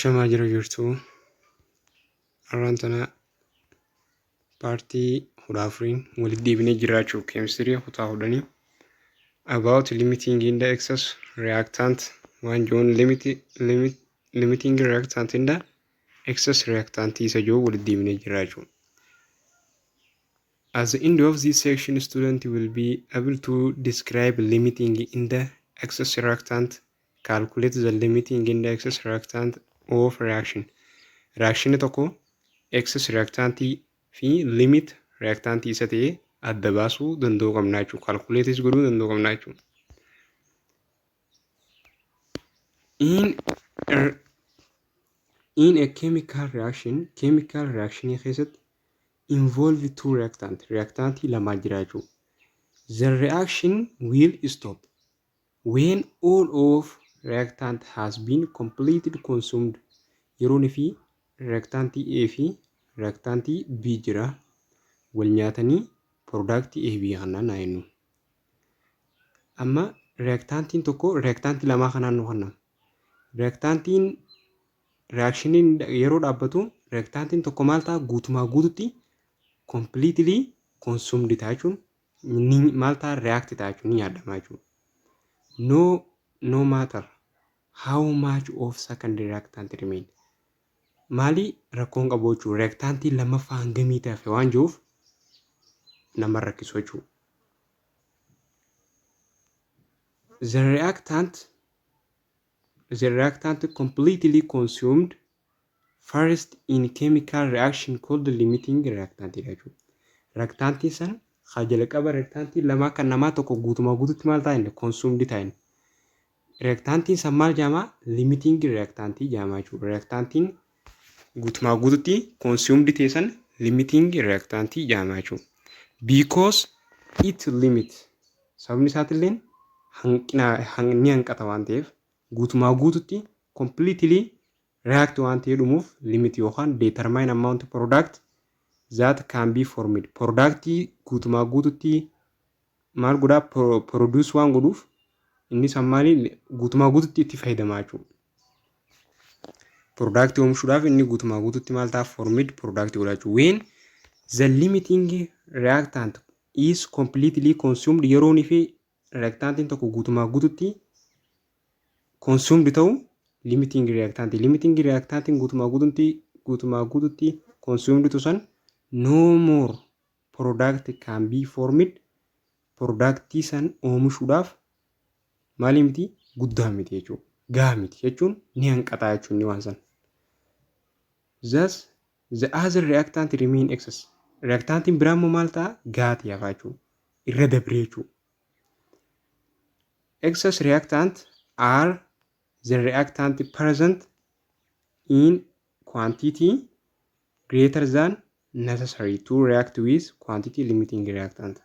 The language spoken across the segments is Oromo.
Ashamaa jira jirtu. Har'aan tana paartii 14n walitti deebinee jiraachuu keemistirii kutaa 10 about limiting in the excess reactant waan jiruun limiting reactant in the excess reactant isa jiru walitti deebinee jiraachuu. At the end of this section, student will be able to describe limiting in the excess reactant, calculate the limiting in the excess reactant of reaction. Reaction tokko excess reactant fi limit reactant isa ta'e adda baasuu danda'uu qabna jechuudha. Calculates godhuu danda'uu qabna jechuudha. In a, in a chemical reaction, chemical reaction keessatti involve two reactant, reactant lamaa jira jechuudha. The reaction will stop when all of reactant has been completely consumed. Yeroon fi reactant A fi reactant B jira wal nyaatanii product A B kanaan haa jennu. Amma reactantiin tokko reactant lamaa kanaan nu kennama. Reactantiin reactioniin yeroo dhaabbatu reactantiin tokko maal ta'a guutumaa guututti completely consumed ta'a jechuun ni maal ta'a react ta'a jechuun ni nyaadhama jechuudha. No, no matter how much of second reactant remain. Maali rakkoon qabu jechuudha. Reactantiin lammaffaa hangamii tafe waan jiruuf nama rakkisu jechuudha. The reactant the reactant completely consumed first in chemical reaction called limiting reactant dha jechuudha. Reactantiin san haa jalqaba reactantii lamaa kan namaa tokko guutumaa guututti maal ta'a inni consumed ta'a inni. Reactantiin san maal jedhama limiting reactantii jedhama jechuudha. Reactantiin guutumaa guututti consumed ta'e san limiting reactantii jedhama jechuudha. Because it limit sababni isaatilleen hanqina ni hanqata waan ta'eef guutumaa guututti completely react waan ta'ee dhumuuf limit yookaan determine amount product that can be formed product guutumaa guututti maal godhaa produce waan godhuuf inni san maali guutumaa guututti itti fayyadamaa jechuudha. Product oomishuudhaaf inni guutumaa guututti maal ta'a formed product godha jechuudha. When the limiting reactant is completely consumed yeroon fi reactantiin tokko guutumaa guututti consumed ta'u limiting reactant limiting reactantiin guutumaa guututti consumed to san no more product can be formed product san oomishuudhaaf maali miti guddaa miti jechuudha gahaa miti jechuun ni hanqataa jechuun ni waan san. Thus the other reactant remain excess. Reactantiin biraa immoo maal ta'a gahaa hafaa jechuudha irra dabree jechuudha. Excess reactant are the reactant present in quantity greater than necessary to react with quantity limiting reactant.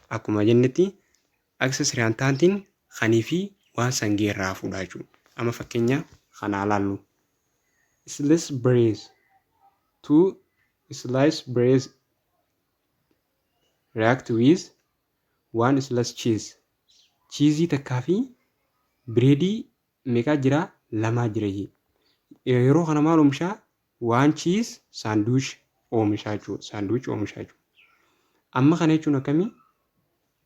Akkuma jennetti excess reactantiin kanii fi waan sangee irraa fuudha jechuudha. Amma fakkeenya kanaa laallu. Slice bread two slice bread react with one slice cheese. Cheeseii takkaa fi breadii meeqaa jira? Lamaa jira. Yeroo kana maal oomishaa? One cheese sandwich oomishaa jechuudha. Sandwich oomishaa jechuudha. Amma kana jechuun akkamii?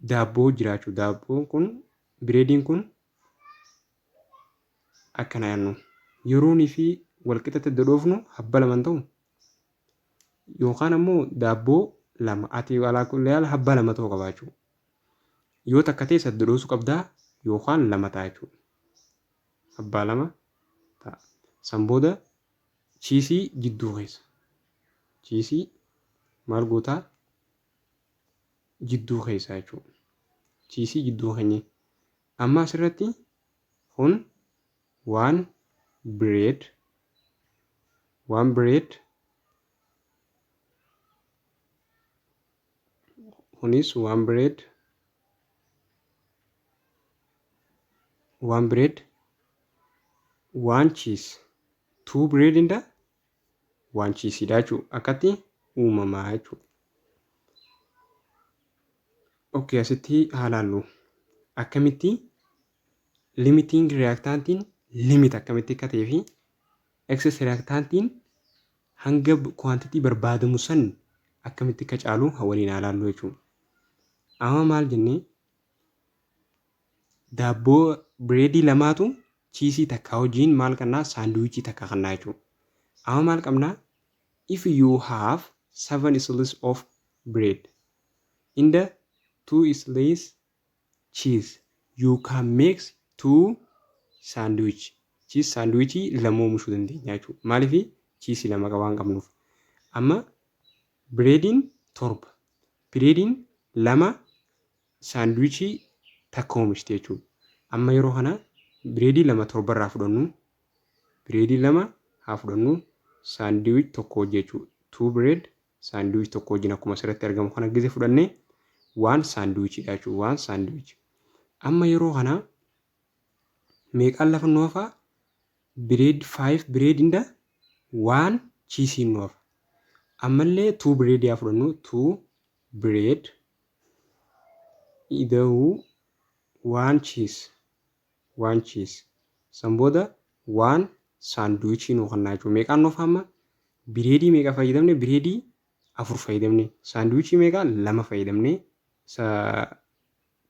Daabboo jira jechuudha. Daabboon kun breadiin kun akkana jennu. Yeroonii fi walqixatti dhodhoofnu habba lama hin ta'u yookaan ammoo daabboo lama ati alaa kulli haala habba lama ta'uu qaba jechuudha. Yoo takka ta'e sadii dhodhoosuu qabdaa yookaan lama ta'a jechuudha. Abbaa lama ta'a. San booda cheeseii jidduu keessa. Cheeseii maal gootaa jidduu keessa jechuudha. Cheeseii jidduu keenya. Amma asirratti kun one bread one bread kunis one bread one bread one cheese two bread in the one cheese dha jechuudha. Akkatti uumamaa jechuudha. Okay, asitti haa laallu. Akkamitti limiting reactantiin limit akkamitti akka ta'ee fi Excess reactantiin hanga quantity barbaadamu san akkamitti akka caalu waliin haa laallu jechuudha. Amma maal jennee, daabboo breadii lamaatu cheeseii takka wajjin maal qabnaa, sandwichii takka qabnaa jechuudha. Amma maal qabnaa? If you have seven slices of bread in the two slice cheese, you can make two sandwich. Cheese sandwichii lama oomishuu dandeenya jechuudha. Maaliif? Cheeseii lama waan qabnuuf. Amma breadiin 7, breadiin 2 sandwichii takka oomishte jechuudha. Amma yeroo kana breadii 2 torbarraa fudhannu, breadii 2 haa fudhannu, sandwich tokko hojii. Two bread sandwich tokko wajjin akkuma asirratti argamu kana gize fudhannee one sandwichiidha jechuudha. One sandwich. Amma yeroo kana meeqaan lafa nu hafaa? Bread 5 bread and one cheeseiin nu hafa. Ammallee two bread haa fudhannu, two bread ida'uu one cheese, one cheese, san booda one sandwichii nu kannaa jechuudha. Meeqaan nu hafa amma? Breadii meeqa fayyadamne? Breadii 4 fayyadamne. Sandwichii meeqa? Lama fayyadamne.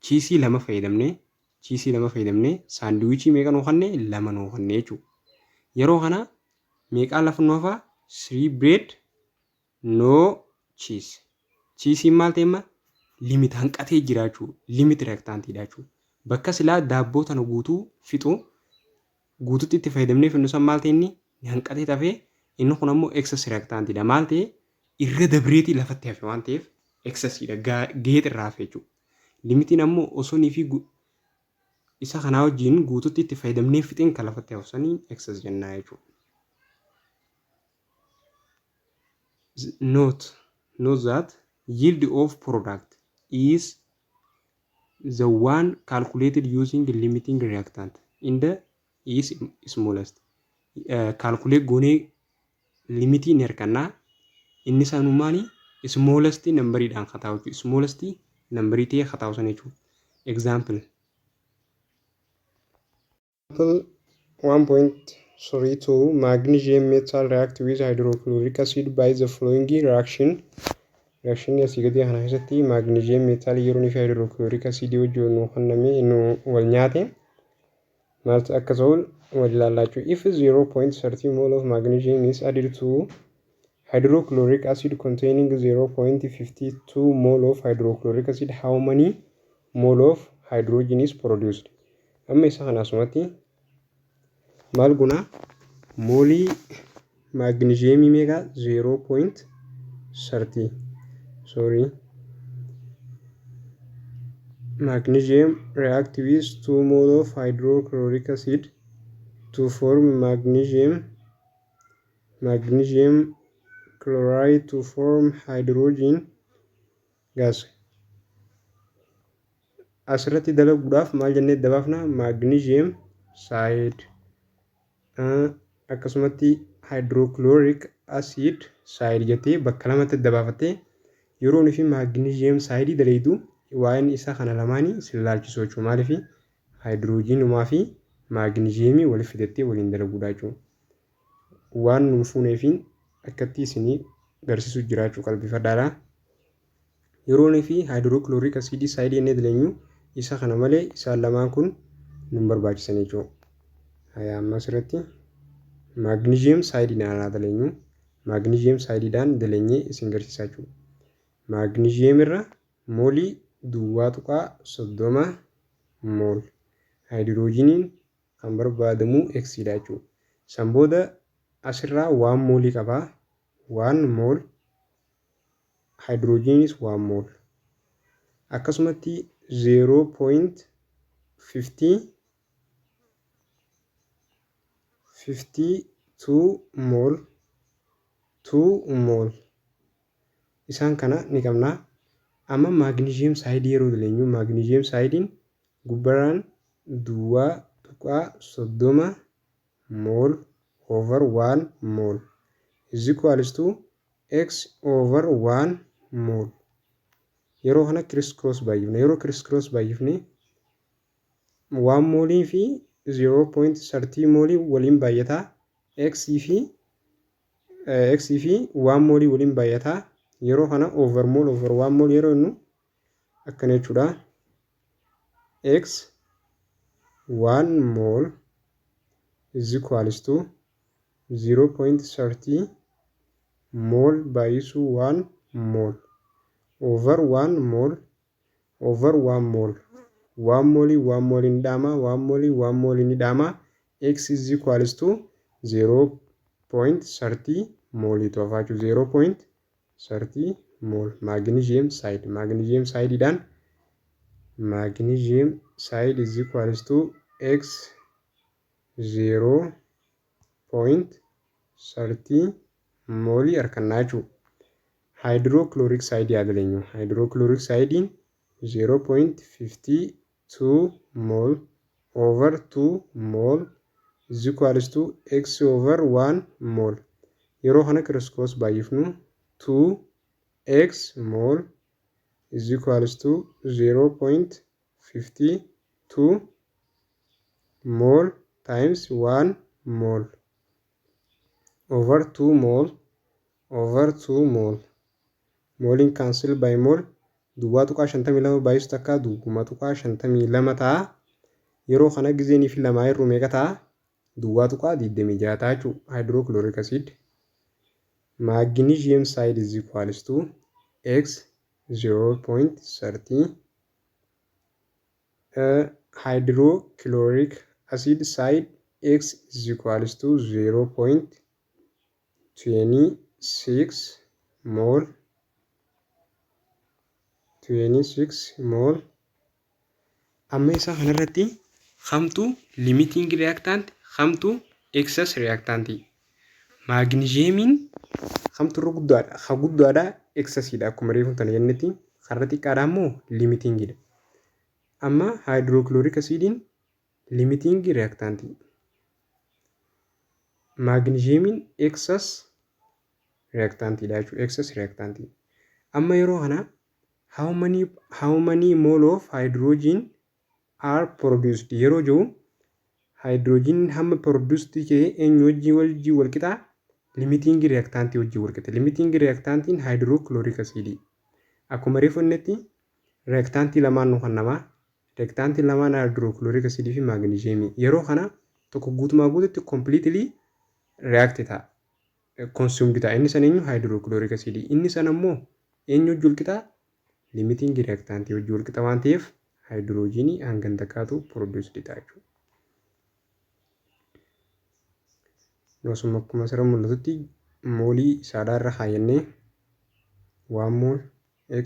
Cheeseii 2 fayyadamne. Cheeseii 2 fayyadamne. Sandwichii meeqa nu kanne? Lama nu kanne jechuudha. Yeroo kana meeqaan lafa nu hafaa? Three bread, no cheese. Cheeseiin maal ta'e amma? Limit hanqatee jira jechuudha. Limit reactantiidha jechuudha. Bakka silaa daabboo tana guutuu fixu guututti itti fayyadamnee finnu san maal ta'e? Inni hanqatee tafee. Inni kun ammoo excess reactantiidha. Maal ta'e? Irra dabreetii lafatti hafe waan ta'eef excessiidha, geet irraa hafe jechuudha. Limitiin ammoo osoo fi isa kanaa wajjin guututti itti fayyadamnee fixeen kan lafatti hafu sanii excess jennaa jechuudha. Note that yield of product is the one calculated using limiting reactant in the is smallest. Calculate goonee limitii ni harkannaa, inni sanuu maali? Smallest numberiidhaan kataa'u jechuudha. Smallest numberii ta'ee kataa'u sana jechuudha. Example 1.32: magnesium metal react with hydrochloric acid by the following reaction. Reaction asii gadii kana keessatti magnesium metal yeroo inni fi hydrochloric acid wajjin nu kenname nu wal nyaate maaltu akka ta'u wal ilaallaa jechuudha. If 0.30 mole of magnesium is added to hydrochloric acid containing 0.52 mole of hydrochloric acid, how many mole of hydrogen is produced? Amma isa kana asumatti maal guna? Moolii magnesiumii meeqa? 0.30, sorry, magnesium react with 2 mole of hydrochloric acid to form magnesium chloride to form hydrogen gas. Asirratti dalaguudhaaf maal jennee dabaafna? Magnesium side, akkasumatti hydrochloric acid side jettee bakka lamatti dabaafattee yeroo nuyi fi magnesium side dalaydu waa'een isaa kana lamaanii si ilaalchisu jechuudha. Maaliif? Haayidroojiinumaa fi magnesiumii walitti fidattee waliin dalaguudha jechuudha. Waan nuun fuuneefiin akkatti isinii garsiisuu jiraachuu qalbifadhaadha. Yeroo nuyi fi hydrochloric acidii sideii jennee daleenyu isa kana malee isaan lamaan kun nun barbaachisan jechuudha. Hayaa, amma asirratti magnesium sideiidhaan haa daleenyu. Magnesium sideiidhaan daleenyee isin garsiisaa jechuudha. Magnesium irra moolii 0.30 mole. Haayidroojiniin kan barbaadamu Xdha jechuudha. San booda asirraa one moolii qabaa. One mole, haayidroojiniinis one mole. Akkasumatti 0.50 52 mole, 2 mole isaan kana ni qabna. Amma magnesium sideii yeroo daleenyu magnesium sideiin gubbarraan 0.30 mole over 1 mole is equals to x over 1 mole. Yeroo kana criss cross baay'ifne. Yeroo criss cross baay'ifne 1 moolii fi 0.30 moolii waliin baay'ataa. X fi 1 moolii waliin baay'ataa. Yeroo kana over mole over 1 mole yeroo innu akkana jechuudha. X 1 mole is equals to 0.30 mole baay'isuu 1 mole over 1 mole over 1 mole. 1 moolii 1 moolii ni dhaama, 1 moolii 1 moolii ni dhaama. X is equals to 0.30 mooliitu hafaa jechuudha. 0.30 mole magnesium side, magnesium sideidhaan magnesium side is equals to x 0.30 moolii harkannaa jechuudha. Hydrochloric side yaa galeenyu. Hydrochloric sidein 0.52 mole over 2 mole is equals to x over 1 mole. Yeroo kana criss-cross baay'ifnu, 2 x mole is equals to 0.52 mole times 1 mole over 2 mole over 2 mole. Mooliin cancel by mole. 0.52 baay'isu takka 0.52 ta'a. Yeroo kana gizeenii fi lamaa hir'uu meeqa ta'a? 0.26 ta'a jechuudha. Hydrochloric acid. Magnesium side is equals to x 0.30. Hydrochloric acid side x is equals to 0.26 mole, 26 mole. Amma isa kanarratti kamtu limiting reactant, kamtu excess reactant? Magnesiumiin kamtu irra guddaadha? Ha guddaadha, excessiidha akkuma reefu tana jennetti. Karra xiqqaadha immoo limitingidha. Amma hydrochloric acidiin limiting reactant, magnesiumiin excess reactantidha jechuudha. Excess reactant. Amma yeroo kana how many mole of hydrogen are produced yeroo jiru, hydrogen hamma produced ta'e eenyu wajjin wal qixaa? Limiting reactant wajjin wal qixa. Limiting reactantiin hydrochloric acid. Akkuma reefu innitti reactantii lamaan nu kennamaa. Reactantii lamaan hydrochloric acid fi magnesium. Yeroo kana tokko guutumaa guututti completely react ta'a. Consumed ta'a. Inni san eenyu? Hydrochloric acid. Inni san ammoo eenyu wajjin wal qixaa? Limiting reactantii wajjin wal qixa waan ta'eef hydrogenii hangan takkaatu produced ta'a jechuudha. Osuma akkuma asirra mul'atutti moolii isaadhaa irra kaayyannee 1 mole x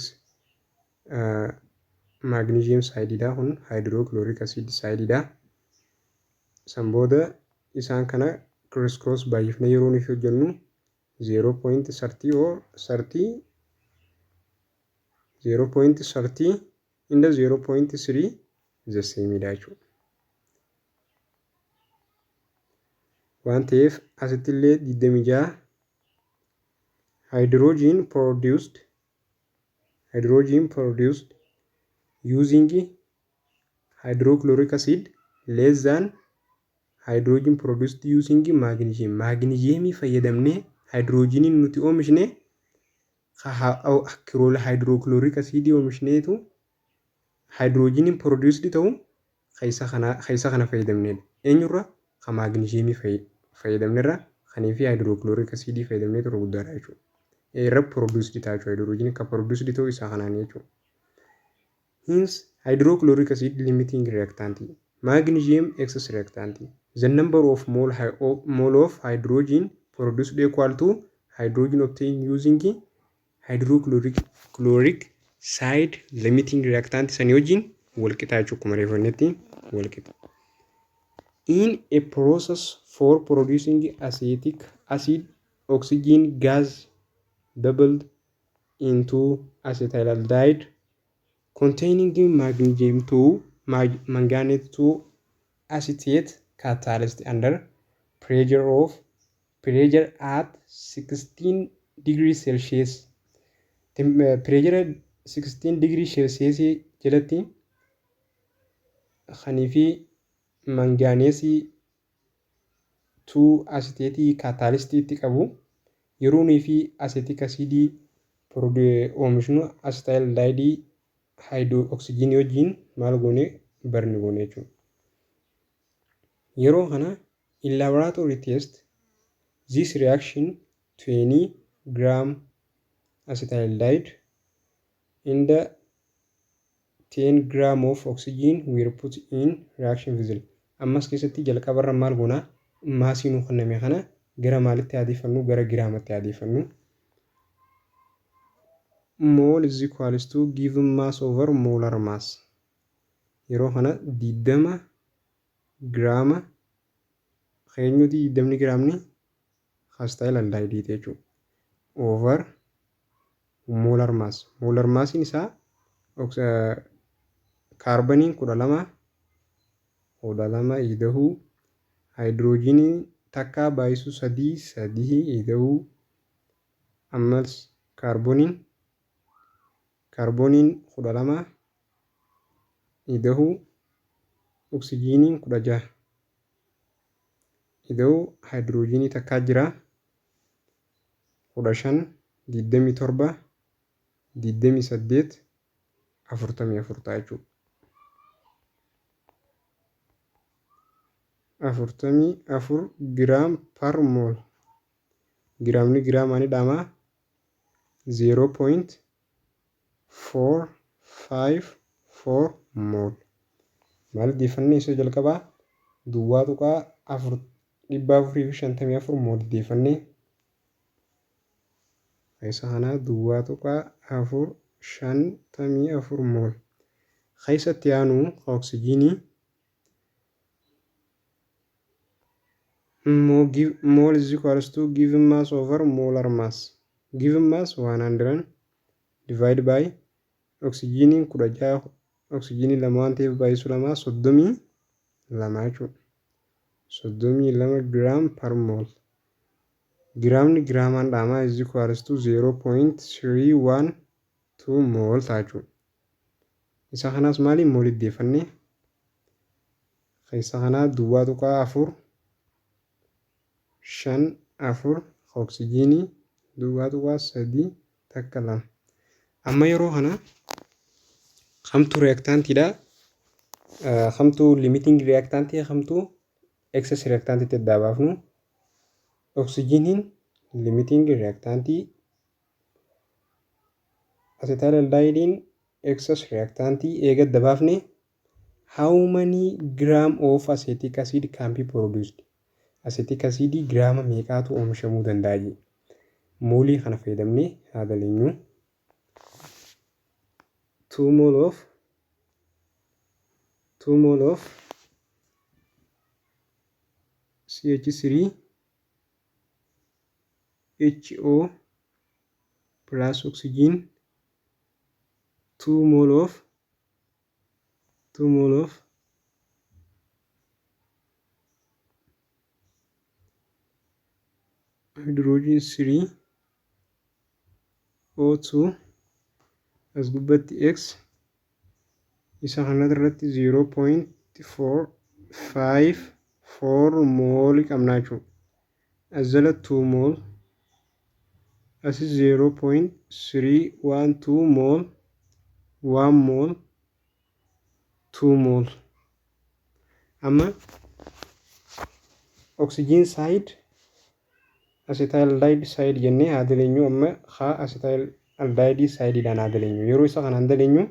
magnesium sideidha, kun hydrochloric acid sideidha. San booda isaan kana criss cross baay'ifnee yeroo nuti hojjennu 0.30 or 30, 0.30 inda 0.3 the same dha jechuudha. Waan ta'eef asitti illee 26 hydrogen produced using hydrochloric acid less than hydrogen produced using magnesium. Magnesiumii fayyadamnee hydrogeniin nuti oomishne hydrochloric acid oomishneetu hydrogeniin produced ta'u keessa kana fayyadamnedha. Eenyurra? Kan magnesiumii fayyadamnerra kanii fi hydrochloric acid fayyadamnee ture guddaadha jechuudha. Irra produced ta'a jechuudha. Hydrogen kan produced ta'u isaa kanaan jechuudha. Hence, hydrochloric acid limiting reactant, magnesium excess reactant. The number of mole of hydrogen produced equal to hydrogen obtained using hydrochloric chloric side limiting reactant sanii wajjin wal qixa jechuudha. Akkuma reefannetti wal qixa. In a process for producing acetic acid, oxygen gas bubbled into acetaldehyde containing magnesium to manganate to acetate catalyst under pressure at 16 degrees Celsius. Pressure 16 degree Celsius jalatti kanii fi manganeesii 2 acetate catalystiitti qabu yeroo nuyi fi acetic acidii oomishnu acetaldehyde hydro oxygenii wajjin maal goone burn goone jechuudha. Yeroo kana in laboratory test this reaction, 20 gram acetaldehyde and 10 gram of oxygen were put in reaction vessel. Ammas keessatti jalqabarra maal goonaa? Massii nuu kenname kana gara maalitti adeeffannu? Gara giraamatti adeeffannu. Mole is equals to given mass over molar mass. Yeroo kana 20 giraama keenyuti, 20 giraamni acetaldehyde jechuudha. Over molar mass. Molar massiin isaa kaarbaniin 12, 12 ida'uu haayidroojinii takka baay'isuu sadii, sadii ida'uu ammas kaarbooniin 12 ida'uu oksijiiniin 16 ida'uu haayidroojinii takkaa jira, 15, 27, 28, 44 ta'a jechuudha. 44 gram per mole. Giraamni giraamaan hidhamaa 0.454 mole. Maal deeffannee? Isa jalqabaa 0.454 mole deeffannee, isa kanaa 0.454 mole. Keessatti aanu oksijiinii mole is equals to given mass over molar mass. Given mass 100 divide by oksijiiniin 16, oksijiinii lama waan ta'eef baay'isuu lama, 32 jechuudha. 32 gram per mole. Giraamni giraamaan dhaamaa is equals to 0.312 mole ta'a jechuudha. Isa kanaas maaliin moolitti deeffannee? Isa kanaa 0.454 oksijiinii 0.312. Amma yeroo kana kamtu reactantiidha? Kamtu limiting reactantii, kamtu excess reactantiitti addaa baafnu? Oksijiiniin limiting reactantii, acetaldehydiin excess reactantii eega adda baafne, how many gram of acetic acid can be produced? Acetic acid giraama meeqaatu oomishamuu danda'a jee. Moolii kana fayyadamnee haa daleenyu. 2 mole of 2 mole of CH3 HO plus oxygen, 2 mole of 2 mole of hydrogen 3 O2, as gubbatti x isa kana irratti 0.454 moolii qabnaa jechuudha. As jala 2 mole, asis 0.312 mole, 1 mole, 2 mole. Amma oxygen side, acetaldehyde side jennee haa daleenyu. Amma haa acetaldehyde sideiidhaan haa daleenyu. Yeroo isa kanaan daleenyu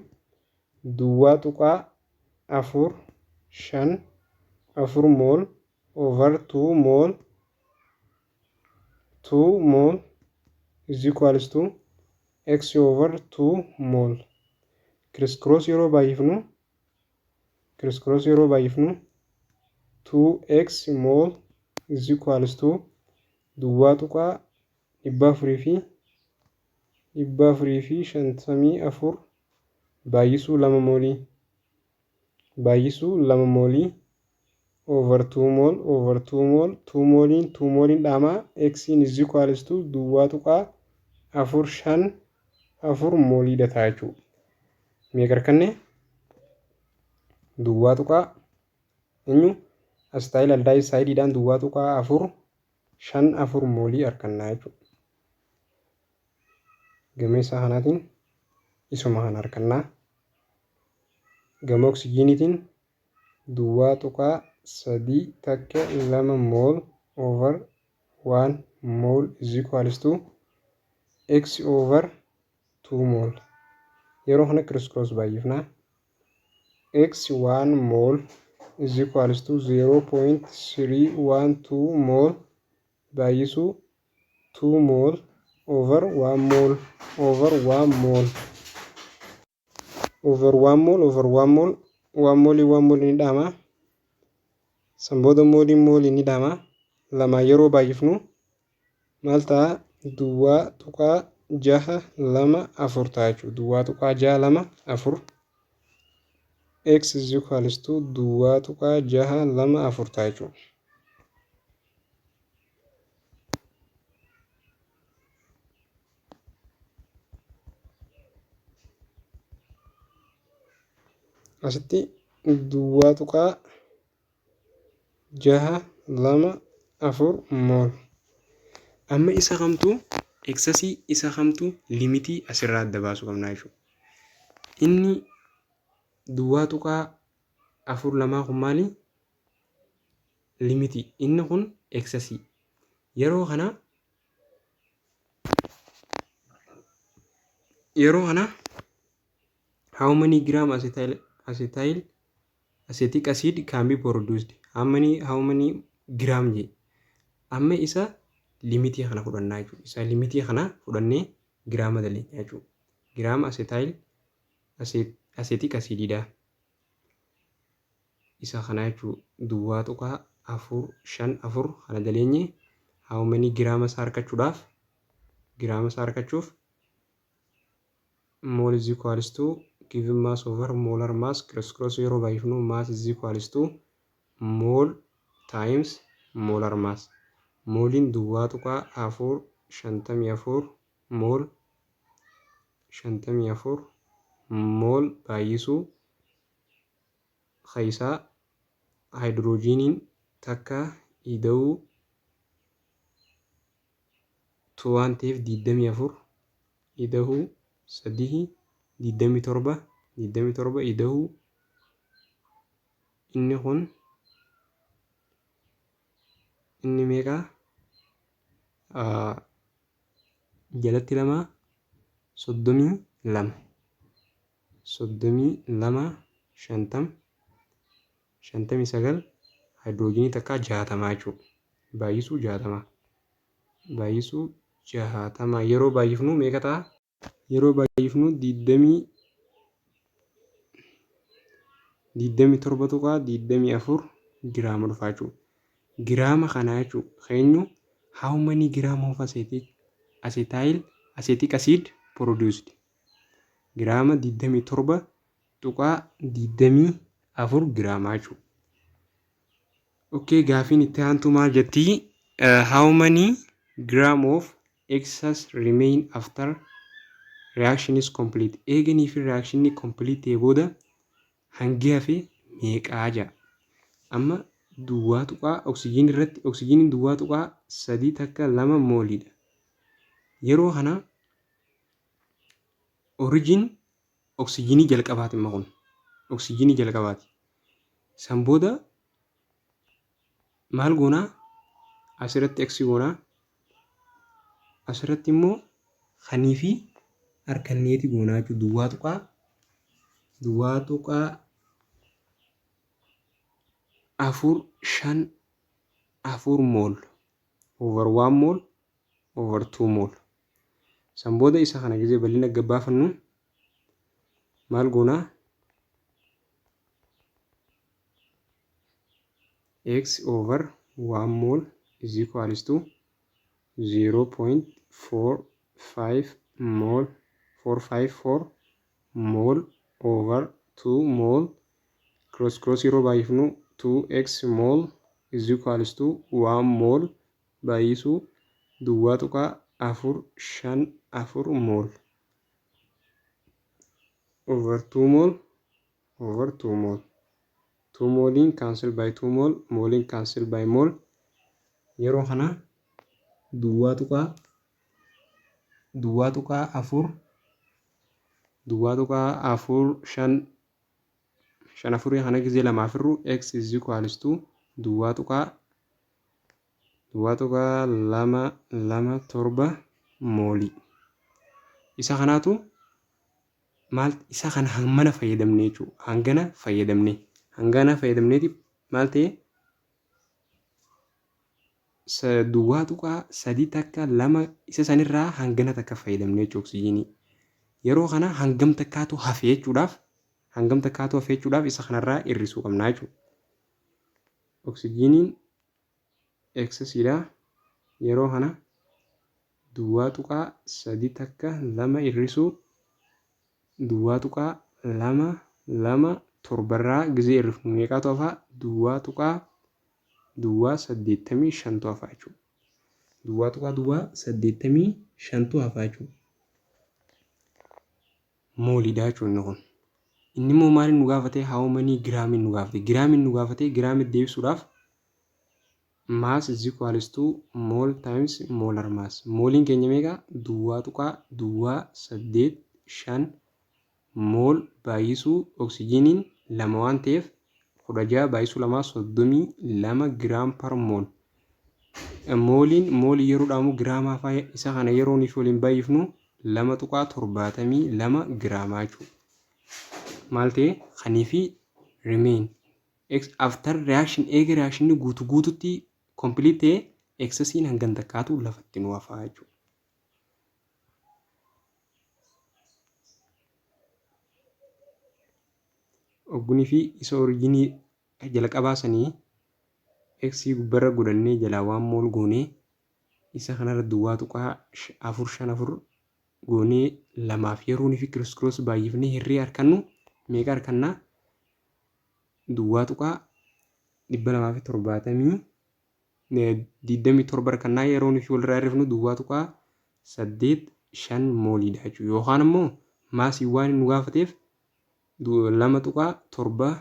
0.454 mole over 2 mole, 2 mole is equals to x over 2 mole. Criss cross yeroo baay'ifnu, criss cross yeroo baay'ifnu 2x mole is equals to 0.454 baay'isuu 2 moolii, baay'isuu 2 moolii over 2 mole, over 2 mole, 2 mooliin 2 mooliin dhaamaa, x is equals to 0.454 mooliidha ta'a jechuudha. Meeqa arganne? Duwwaa tuqaa eenyu Acetyl aldehyde 0.454 moolii argannaa jechuudha. Gama isaa kanaatiin isuma kana argannaa. Gama oksijiiniitiin 0.312 mole over 1 mole is equals to x over 2 mole. Yeroo kana criss cross baay'ifnaa. X 1 mole is equals to 0.312 mole baay'isuu 2 mole over 1 mole over 1 mole over 1 mole over 1 mole. 1 moolii 1 moolii ni dhama. San booda mooliin moolii ni dhama. Lama yeroo baay'ifnu maal ta'a? 0.624 ta'a jechuudha. 0.624 x is equals to 0.624 ta'a jechuudha. Asitti 0.624 mole. Amma isa kamtu excessii, isa kamtu limitii asirraa adda baasuu qabna jechuudha. Inni 0.42 kun maali? Limitii. Inni kun excessii. Yeroo kana how many gram acetyl acetic acid can be produced? How many gram jee. Amma isa limitii kana fudhannaa jechuudha. Isa limitii kana fudhannee giraama daleenya jechuudha. Giraama acetyl acetic acidiidha. Isa kana jechuudha, 0.454 kana daleenye how many giraama isaa argachuudhaaf, giraama isaa argachuuf mole is equals to given mass over molar mass. Cross cross yeroo baay'ifnu mass is equals to mole times molar mass. Mooliin 0.454 mole, 54 mole baay'isuu keessaa haayidroojiniin takka ida'uu two waan ta'eef 24 ida'uu sadii 27, 27 ida'uu inni kun inni meeqa jalatti lama 32, 32, 50, 59, haayidroojinii takka 60 jechuudha. Baay'isuu 60, baay'isuu 60 yeroo baay'ifnu meeqa ta'a? Yeroo baay'ifnu 27.24 giraama dhufa jechuudha. Giraama kana jechuudha keenyu how many gram of acetyl acetic acid produced? Giraama 27.24 giraamaa jechuudha. Okay, gaafiin itti aantu maal jettii? How many gram of excess remain after reaction is complete? Eeganii fi reactionii complete ta'e booda hangi hafe meeqaa jedha. Amma duwwaa tuqaa oksijiin irratti oksijiiniin 0.312 mooliidha. Yeroo kana origin oksijiinii jalqabaati, imma kun oksijiinii jalqabaati. San booda maal goonaa? Asirratti x goonaa, asirratti immoo kanii fi harkanneeti goonaa jechuudha. 0.454 mole over 1 mole over 2 mole. San booda isa kana gisee bal'ina gabbaafannu maal goonaa? X over 1 mole is equals to 0.45 mole, 454 mole over 2 mole. Cross cross yeroo baay'ifnu 2x mole is equals to 1 mole baay'isuu 0.454 mole over 2 mole over 2 mole. 2 mooliin cancel by 2 mole, mooliin cancel by mole. Yeroo kana 0.04, 0.4554 kana gizee lamaaf hirru, x is equals to 0.227 moolii. Isa kanaatu maal, isa kana hammana fayyadamne jechuudha. Hangana fayyadamne. Hangana fayyadamneeti maal ta'e? 0.312 isa sanirraa hangana takka fayyadamne jechuudha oksijiinii. Yeroo kana hangam takkaatu hafe jechuudhaaf, hangam takkaatu hafe jechuudhaaf isa kanarraa hir'isuu qabna jechuudha. Oksijiiniin excessiidha. Yeroo kana 0.312 hir'isuu 0.227rraa gizee hir'ifnu meeqaatu hafaa? 0.085tu hafaa jechuudha. 0.085tu hafaa jechuudha. Mooliidha jechuudha inni kun. Inni immoo maaliin nu gaafate? How many giraamiin nu gaafate? Giraamiin nu gaafate. Giraamitti deebisuudhaaf mass is equals to mole times molar mass. Mooliin keenya meeqa? 0.085 mole baay'isuu oksijiiniin lama waan ta'eef 16 baay'isuu lamaa 32 gram per mole. Mooliin moolii yeroo dhaamu giraamaa faaya. Isa kana yeroo nuyi waliin baay'ifnu 2.72 giraamaa jechuudha. Maal ta'e kanii fi remain after reaction, eega reaction guutu guututti complete ta'e, excessiin hangan takkaatu lafatti nu hafaa jechuudha. Oggunii fi isa originii jalqabaa sanii x gubbarra godhannee jalaa waan mole goonee, isa kanarra 0.454 goonee lamaaf yeroo fi criss cross baay'ifnee hirree harkannu meeqa harkannaa? 0.270 27 harkannaa. Yeroo fi walirraa hirrifnu 0.85 mooliidha jechuudha. Yookaan immoo maasii waan nu gaafateef 2.7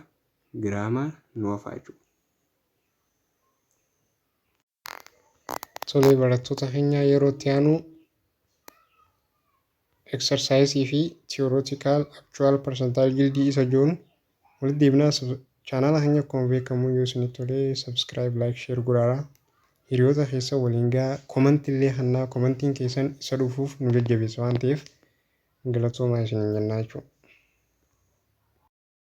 giraama nu hafa jechuudha. Tolee, barattoota keenya, yeroo itti aanu exercise fi theoretical actual percentage yield isa jiruun walitti deebinaa. Chaanaala keenya akkuma beekamu yoo isinitti tolee subscribe, like, share godhaadha. Hiriyoota keessa waliin gahaa, comment illee hannaa, commentiin keessan isa dhufuuf nu jajjabeessa waan ta'eef galatoomaa isiniin jennaa jechuudha.